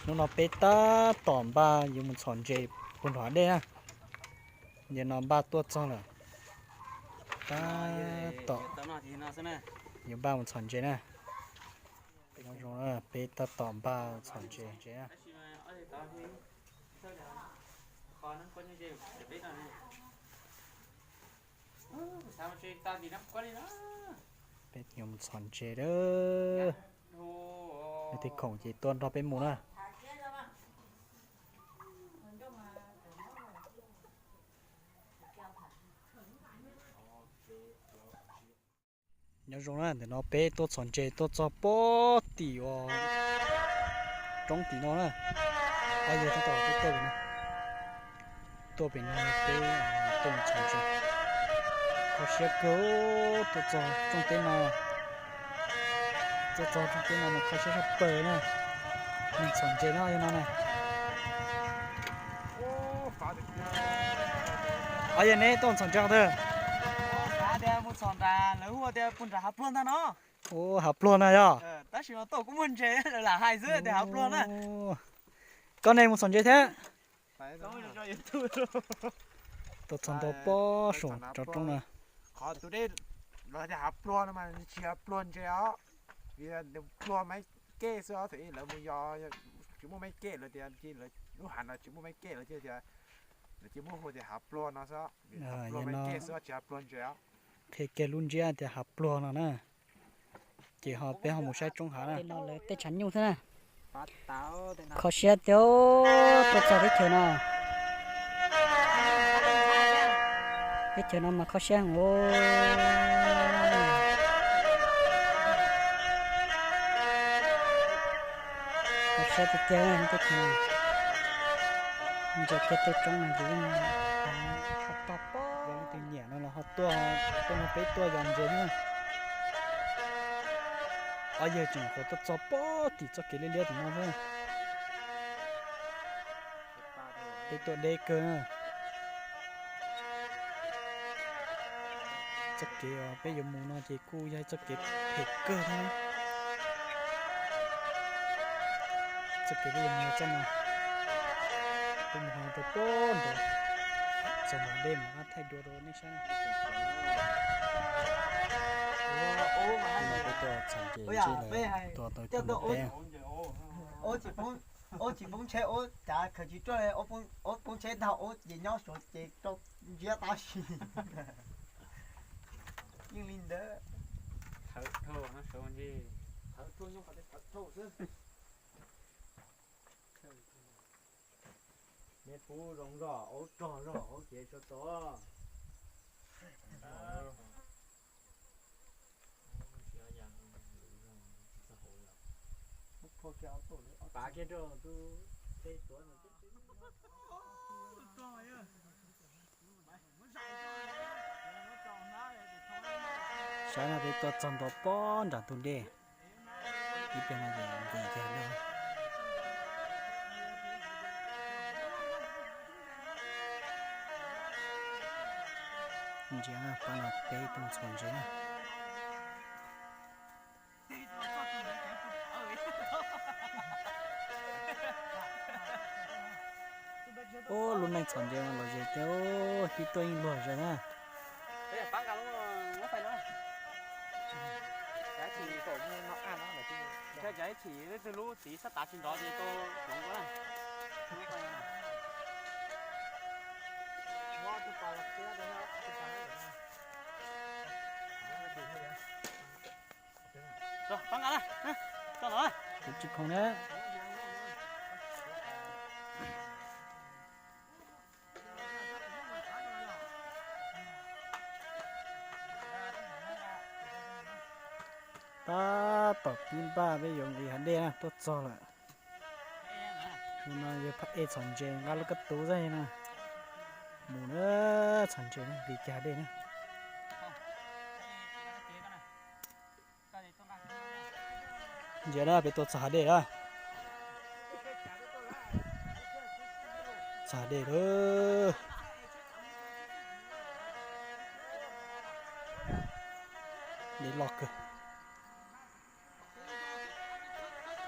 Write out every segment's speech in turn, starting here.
Hnub no peb tab tom npaj yuav mus txhom ntses puag nram hav dej na. Nim no npaj tuaj txog lawm. Tab tom yuav npaj mus txhom ntses na. Nyob zoo, peb tab tom npaj txhom ntses ntses na. Peb yuav mus txhom ntses lawm. Tej khoom ces tuaj nrog peb mus na. Nyob zoo na, ntawm no peb tuaj txhom ntses tuaj txog pob tim uas roob tim no na. Ob yawg tab tom tuaj pem no, tuaj pem no peb tuaj mus txhom ntses. Kho siab kawg, tuaj txog rooj teb no, tuaj txog rooj teb no mas kho siab tshaj plaws na. Neeg txhom ntses no yog no na. Ob yawg neb tuaj txhom ntses qhov twg? Xav tias mus txhom nram lawv hu tias puag nram hav pluag ntag no. Ua hav pluag na yog? Tab sis mas tuaj kuj muaj ntses, lawv lam hais xwb tias hav pluag na. Koj ne mus txhom ntses thiab? Tuaj txog ntua pob saum cov roob na. Qhov tus dej lawv tias hav pluag no mas tsis yog pluag ntses os, vim pluag Maiv Kej xwb os, lawv mus yos tsis muaj Maiv Kej, lawv tias lub hav no tsis muaj Maiv Kej, lawv thiaj tias, lawv thiaj muab hu tias hav pluag no xwb, pluag Maiv Kej xwb tsis yog pluag ntses os. Qhia kiag lub ntsiab tias hav pluag no na. Ces ho peb ho mus saib roob hav na. Tej no lawv tej tshav nyuj xwb na. Kho siab tiag, tuaj txog teb chaws no. Teb chaws no mas kho siab heev. Kho siab tiag tiag teb chaws no. Ntsia kiag tej roob no ces yeej tshaj tag pob. Yog leej twg nyiam no los ho tuaj, tuaj nrog peb tuaj yos ntses na. Ob yawg tseem qhuav tuaj txog pob tim txoj kev liab liab tim no xwb. Peb tuaj deb kawg na. Txoj kev uas peb yuav mus no ces kuj yog ib txoj kev phem kawg thiab. Txoj kev peb yuav mus yog txoj no, peb mus ho rau pob nrad, txog nram dej mas ab thaij dua rau nej saib na. Peb tuaj txog ces ntsib lawv tua tau ib tug npua teb. Ub tsis poob tsheb, ub cav khaws tsis ruaj, ub poob tsheb tag ub ces nyob suav ces rau ntsiab tab sis yeej li ntawd. Me pub zoo zog, aub rog zog, aub cev tsua tod. Pav kiag rau tus tej tuav no. Saib no peb tuaj txog ntua pob nram tus dej. Ib pliag no ces nqis kiag dua. Ntsia na, pab no peb tuaj txhom ntses na. Ub, lub neej txhom ntses mas lom zem tiag, tib tuaj yeej luag zog na. Ib chim leej twg lub txiv sab tav tsis nrov ces tau hloov dua na. Kuv tsis khoom na. Tab tom pib npaj peb yuav nqis hav dej na, tuaj txog lawm. Nim no yog phaj ej txhom ntses nqa lub kab tub xwb na. Mus na, txhom ntses na, nqis kiag hav dej na. Ntsia na, peb tuaj txog hav dej lawm. Txog hav dej lawm. Dej loj kawg.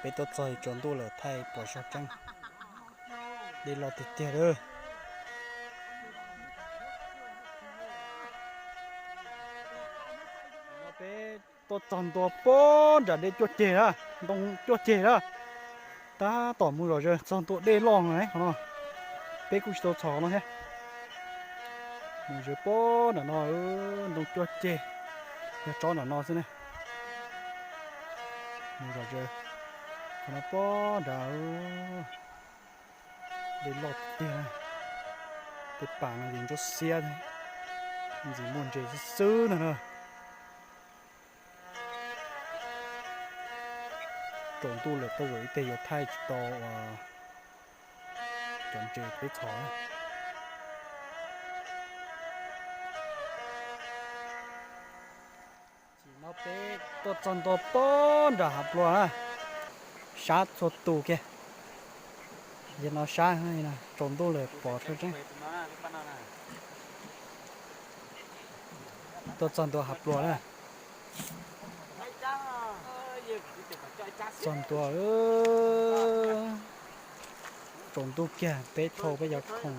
Peb tuaj txog tsaus ntuj lawm thaij pom zoo tseeb. Dej loj tiag tiag lawm. Peb tuaj txog ntua pob nram dej cuaj ceg na, ntoo cuaj ceg na. Tab tom mus zom zaws txog ntua dej loj qhov no. Peb kuj tsis tau txhom no thiab. Mus zaws pob nram no, ntoo cuaj ceg, yog tsob nram no xwb na. Mus zom zaws qhov no pob nrad. Dej loj tiag tiag. Tej pas no ces ntsuab xiab, ntxim muaj ntses xwb xwb no na. Tsaus ntuj lawm tej zaum ib teg yuav thaij tsis tau cov ntses peb txhom. Tam sim no peb tuaj txog ntua pob nram hav pluas, sab txhua tus kiag. Yog no sab, tsaus ntuj lawm pom tseeb. Tuaj txog ntua hav pluas na. Txog ntua, tsaus ntuj kiag peb thau peb cov khoom.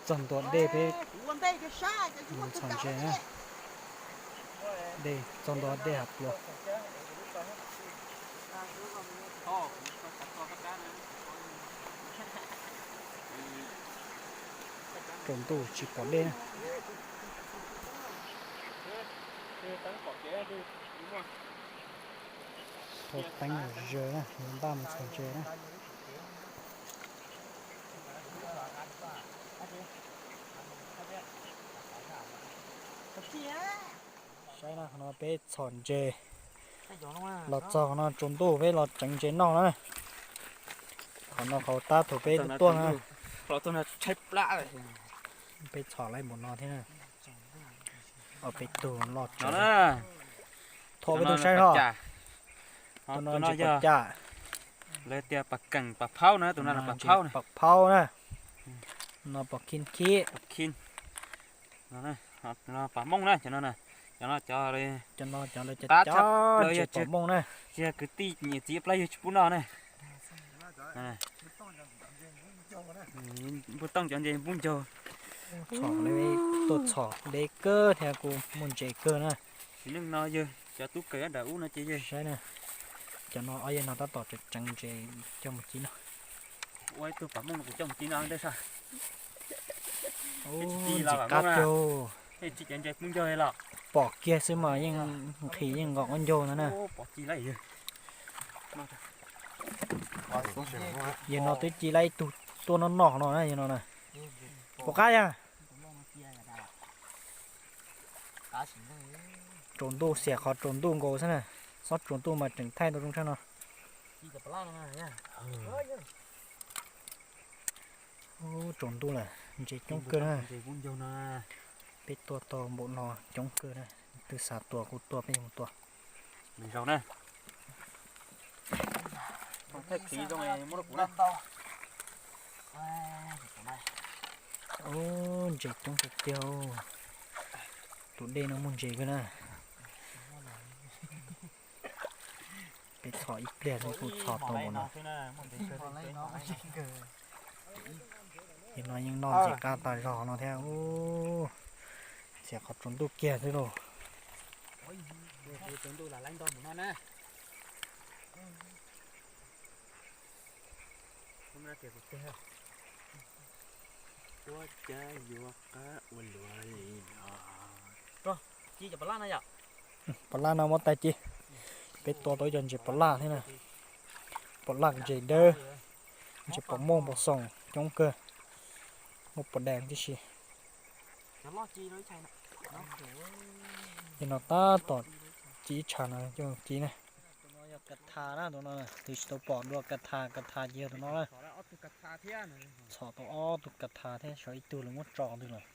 Txog ntua dej peb mus txhom ntses na. Dej, txog ntua dej hav pluas. Tsaus ntuj tsis pom dej na. Thau teeb zom zaws na, yuav npaj mus txhom ntses na. Saib na, qhov no peb txhom ntses los txog qhov no tsaus ntuj peb los tseev ntses noj na. Qhov no qhov tab thaum peb tuaj na. Peb txhom lawm npaum no thiab na. Ob peb tug loj tsev. Thov peb tug saib os. Tus no ntses pom cas. Lawv tias pas keem pas phaub na, tus no pas phaub na. Pas phaub na. No pom khib khib. Pas mooj na, cov no na. Cov no cov lawv cov ntses pom mooj na. Tsis yog kwv tij niam txiv plab yug tsis pub noj na. Npua tooj cov ntses npub ncaug. Txhom li tuaj txhom deb kawg thiab kuj muaj ntses kawg na. Tsis neej no yawg, cov tub kawm nram ub no ces yawg. Saib na, cov no ob yawg no tab tom tseev ntses coj mus ci noj. Ua ib tug pas mooj no kuv coj mus ci noj ntej sab. Ntxim qab tiag. Pom kiag xwb mas yeej nqhis yeej nqos qaub ncaug no na. Yawg no twb ci lawm ib tug tuaj noj noj no na, yawg no na. Puas qab yawg? Tsaus ntuj xiam qhov tsaus ntuj nkaus xwb na. Txhob tsaus ntuj mas tseem thaij tau zoo tshaj no. Tsaus ntuj lawm, ntses coob kawg na. Peb tua tau npaum no coob kawg na. Twb xav tua kuj tua, peb mus tua. Ntses coob tiag tiag. Tus dej no muaj ntses kawg na. Peb txhom ib pliag xwb kuj txhom tau npaum no. Yawg no yeej noj ntses qab tas zog no thiab. Xiam qhov tsaus ntuj kiag xwb lauj. Pom laj no muab tais ci. Peb tua tau ib co ntses pom laj thiab na. Pom laj ntses dawb, ntses pom mooj pom xoom coob kawg. Muaj pom dees tib si. Yawg no tab tom ci ib tsha no coj ci na. Tus no yog ka tha na, tus no twb tsis tau pom dua ka tha, ka tha ces yog tus no na. Txhom tau ob tug ka tha thiab, tshuav ib tug lawv muab tso ntawd lawm.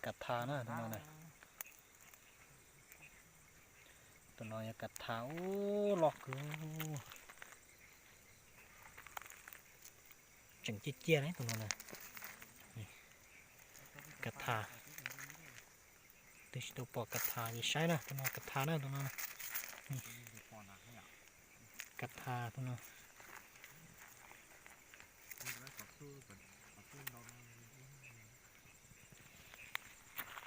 Ka tha na tus no na. Tus no yog ka tha, ub, loj kawg. Tseem ciaj ciaj li tus no na. Ka tha. Twb tsis tau pom ka tha, saib na, tus no ka tha na tus no. Ka tha no.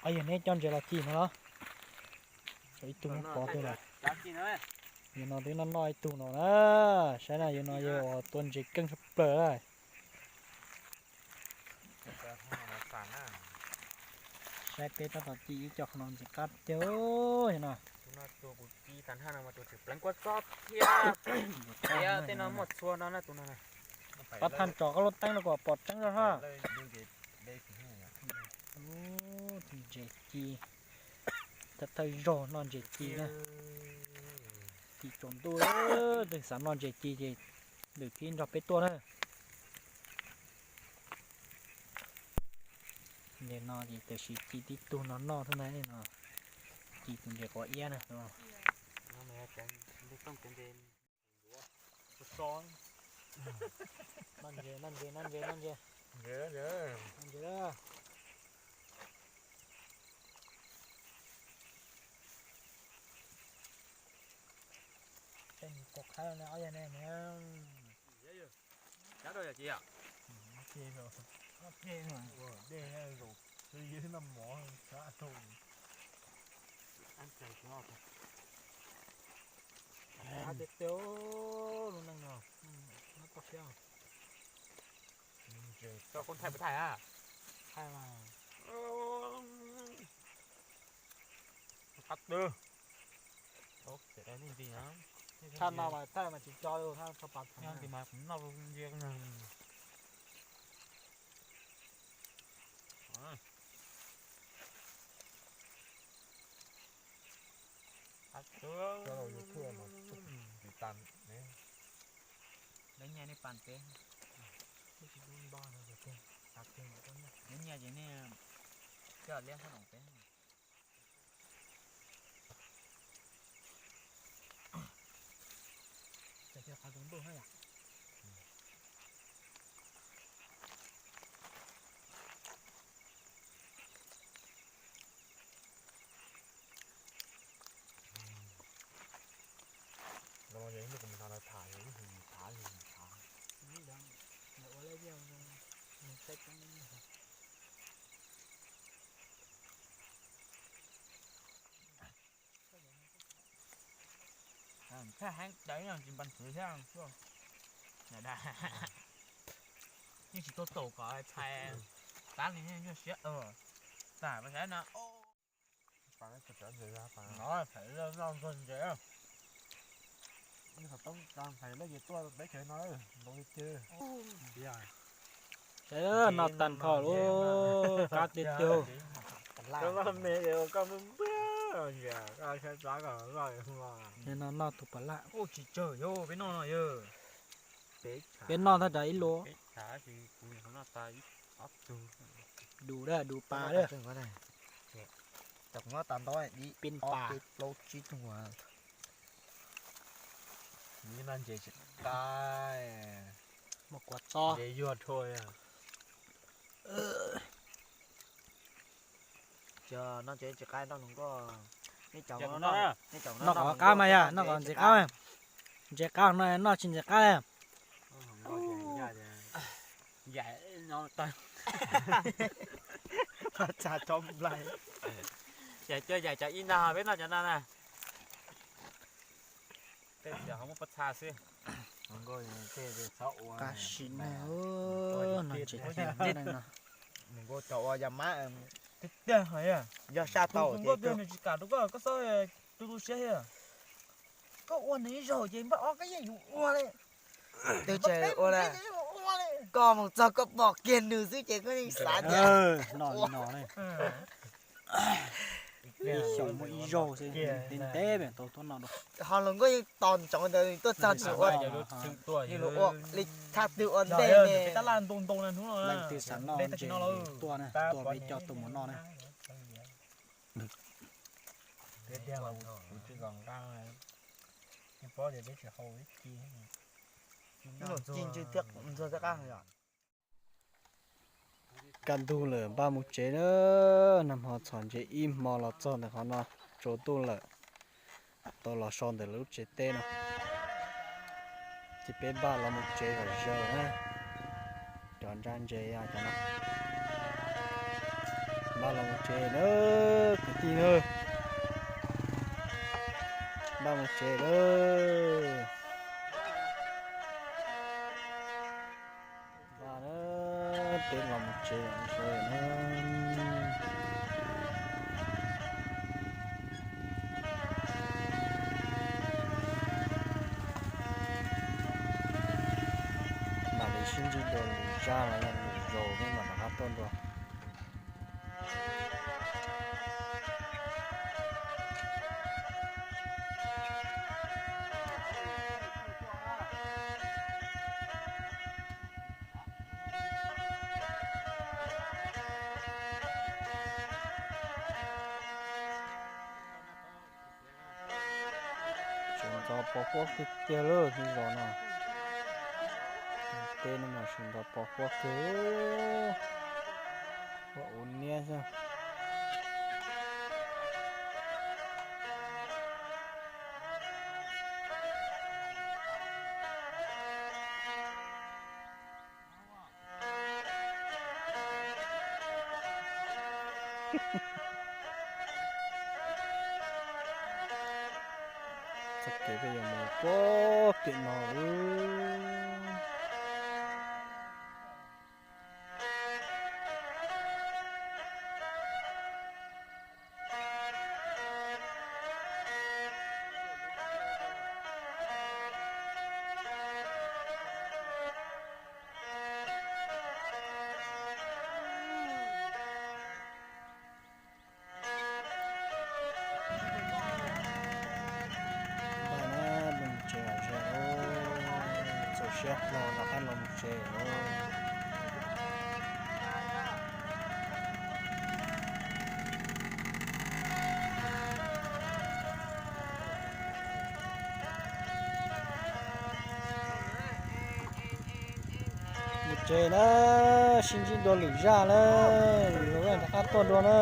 Ob yog neb coj ntses los ci no los? Ib tug muab pov tuaj lawm. Yog no twb noj noj ib tug no na. Saib na, yog no yog tua ntses keej tshaj plaws na. Saib peb tab tom ci ib co qhov no ntxim qab tiag no. Tej no muaj txhua no na tus no. Pab thaj tso koj lub teeb no kom pom tseeb zog ha. Tus ntses ci, thawj thawj zaug noj ntses ci na. Ci tsaus ntuj, twb xav noj ntses ci ces lwm thib nrog peb tuaj na. Ntses no ces tam sim ci tib tug no noj xwb ntag no. Ci tus ntses quav iab na. Noj ntses, noj ntses, noj ntses, noj ntses. Noj ntses. Tej nws kua qhaib ne, ob yog ne. Cab rau yog ci yom? Ua dej zaum xwb noj mov cab rau. Tiag tiag lub neej no, nyob toj siab. Koj kuj thaij puas thaij a? Thaij mas. Qab twg? Thaj no mas thaij mas tsis tso, thaj tso pas nyob ti mas noj ntsia. Qab twg? Cov YouTube mas tsis tas ne. Lawv nyiaj nej pas peb. Lawv nyiaj ces nej coj liab sab noo peb. Los yog ib lub kuv mus nrog lawv tham, yog ib hlis tham, ib hlis tham. Thaij heev dawv no tsis npaj txwv thiab. Yeej tsis tau taum kom txhais tab li nyuaj siab. Tam pas saib no. Noj ntses, noj ntses tuaj peb chaw no nkaus li twg. Noj tag nrho lub qab tiag tiag. Koj me es koj npaj npaj, koj saib txav koj loj. No noj tus pas laj. Ua tsis tsawg yog peb noj no yog. Peb noj thaj tsam ib lub. Dub da, dub pas da. Peb pas. Noj ntses tsis qab. Muaj kua txob. Ntses yuag dhua. Noj ntses tsis qab, noj nws nkoj. Noj kom qab mas yog, noj kom ntses qab. Ntses qab no noj tsis ntses qab. Tsa cov nplai. Yam cov, yam cov ib na peb noj cov no na. Tej tias ho muab pob txha xwb. Qab sim neeg, no tsis tiag no. Nws nkauj cov ua yog mab, tiag tiag, yog saj tau ces nkauj nws tsis kam rau koj, koj txhob tu tu siab thiab. Koj ua nws ib zaug ces npaj ob koj yeej yuav ua li. Twb tsis ua li. Koj mus txog koj pom kiag nws xwb ces koj yeej xav tias noj li no ne. Ib xyoos muaj ib zaug xwb, ntev ntev pem tau tuaj noj dua. Ho los nkauj yeej tos ntsoov ntawd tuaj txog tsis ua. Yeej los ua li thaj twg ua ntej ne. Leej twg xav noj ntses tuaj na, tuaj peb coj tuaj mus noj na. Ci ntsuj thiab ntxuag thiab qab yom. Kaj ntug lawm npaj mus tsev na, nag hmo txhom ntses ib hmo los txog ntawm qhov no, tsaus ntuj lawm, tau los so ntawm lub tsev teb no. Ces peb npaj los mus tsev zom zaws na. Cov ntsa ntses cov no, npaj los mus tsev na, kwv tij na. Npaj mus tsev lawm. Npaj na, peb los mus tsev zom zaws na. Mam li sib ntsib dua lwm zaj los yog lwm zaus peb mam rov qab tuaj dua. Tseem ntxov pos huab kawg kiag lawm, tsis zos no. Teb no mas tseem ntxov pos huab kawg, huab ua niab xwb. Txoj kev peb yuav mus puag pem no lawm. Npaj na, mus tsev zom zaws, txaus siab hlo rov qab los mus tsev lawm. Mus tsev na, sib ntsib dua lwm zaj na, rov qab tuaj dua na.